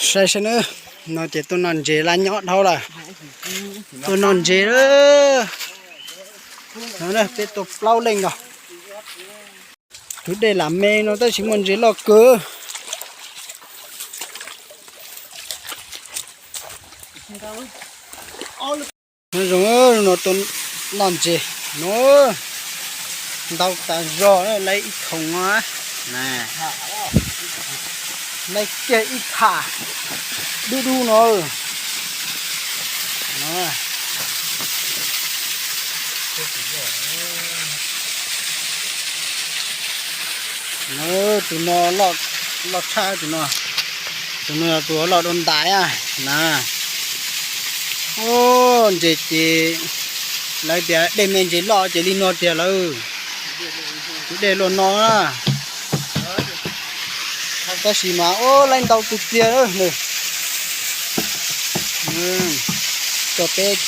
Saib saib nawb, no ces tuaj noj ntses laj nyob dhau lawm. Tuaj noj ntses lawm. No peb tuaj plaub leej no. Tus dej lam me no tab sis muaj ntses loj kawg. No zoo no tuaj noj ntses no, ntau tas zog, lawv ib khoom no, lawv kiag ib tham dub dub no. Tus no loj tshaj tus no. Tus no yog tus loj dua ntais na. Ntses ces lawv tias dej me ntses loj ces li no tiag lawm. Tus dej luaj no na. Tab sis mas ua laib ntau tiag tiag. Cov peb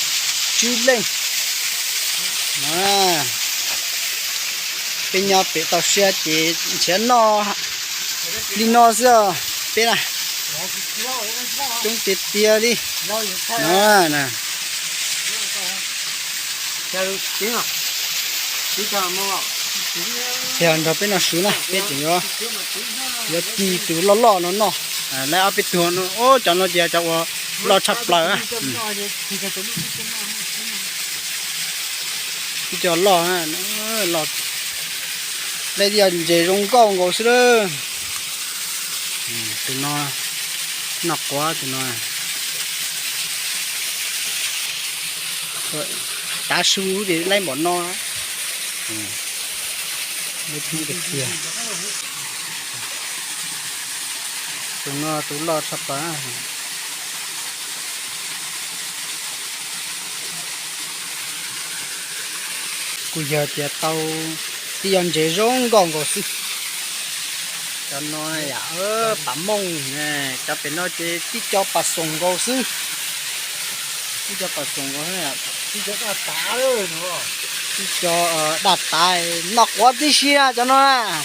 tsib leej. Peb nyob pem toj siab ces nrhiav noj li no xwb os peb na. Coob tiag tiag li. Thiab nrog peb noj su na, peb tseem yuav, yuav ci tus loj loj no noj. Lawv ob peb tug no, cov no ces cov uas loj tshaj plaws. Ib co loj, loj, lawv yog ntses zoo nkauj nkaus xwb lawm. Tus no noj quav tus no. Tav su ces laib npaum no. Tus no tus loj tshaj plaws. Kuj yog tias tau tib yog ntses zoo nkauj nkaus xwb. Cov no yam pas mooj, cov pem no ces tib co pas xoom nkaus xwb. Tib co pas xoom nkaus, tib co daj tav, tib co daj tav noj quav tib si cov no na.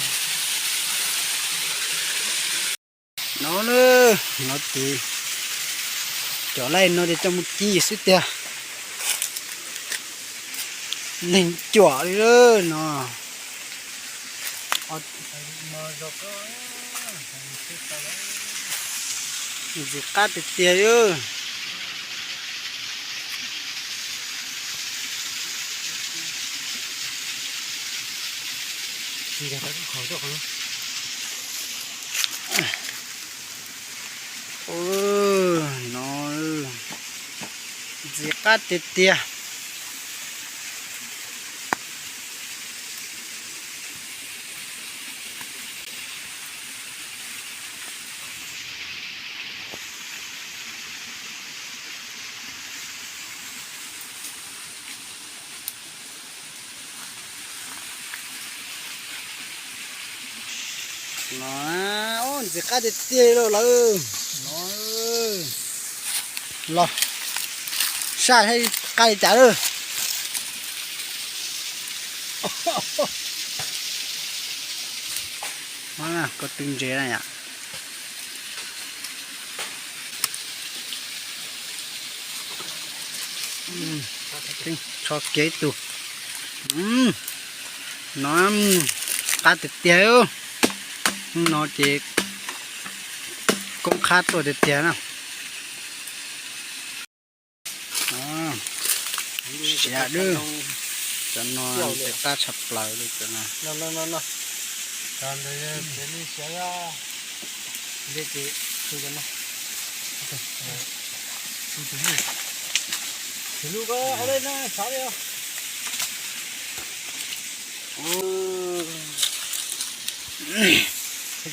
No, no ces cov laij no ces coj mus ci xwb tiag. Neeg cuam li no. Ntxim qab tiag tiag li. No ntxim qab tiag tiag. No, ntxim qab tiag tiag li lawm. No, los saj saib qab li cas lawm. Ko tw ntses na yom. Tso kiag ib tug. No qab tiag tiag. Hnub no ces koob qab tuaj tiag tiag na. Siav dub, cov no ntxim qab tshaj plaws li cov no.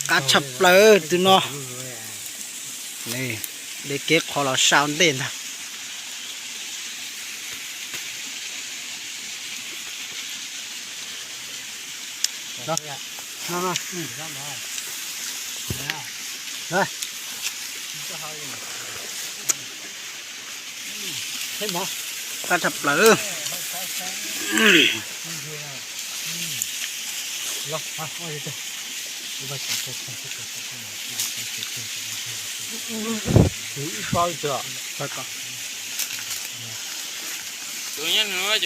Qab tshaj plaws tus no. De kev qhov los sau ntej ntag. Qab tshaj plaws. Ib pob ib tug. Tus nyob nws muab